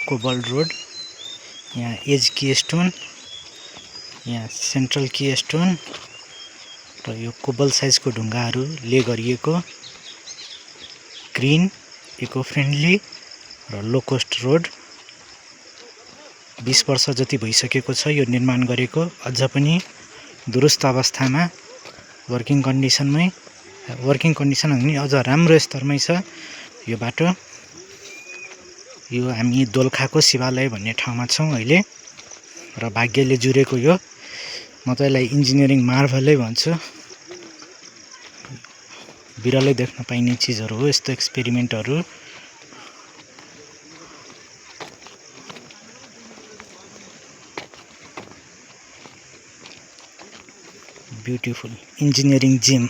Cobalt road, यहाँ as केस्टोन, यहाँ central केस्टोन र यो कोबल साइजको ढुङ्गाहरूले गरिएको ग्रीन, इको फ्रेन्डली र लो कोस्ट रोड। 20 वर्ष जति भइसकेको छ यो निर्माण गरेको, अझ पनि दुरुस्त अवस्थामा वर्किङ कन्डिसन पनि अझ राम्रो स्तरमै छ यो बाटो। यो हामी दोलखाको शिवालय भन्ने ठाउँमा छौँ अहिले र भाग्यले जुरेको यो, म त यसलाई इन्जिनियरिङ मार्भलै भन्छु। बिरलै देख्न पाइने चिजहरू हो यस्तो एक्सपेरिमेन्टहरू। Beautiful engineering gym.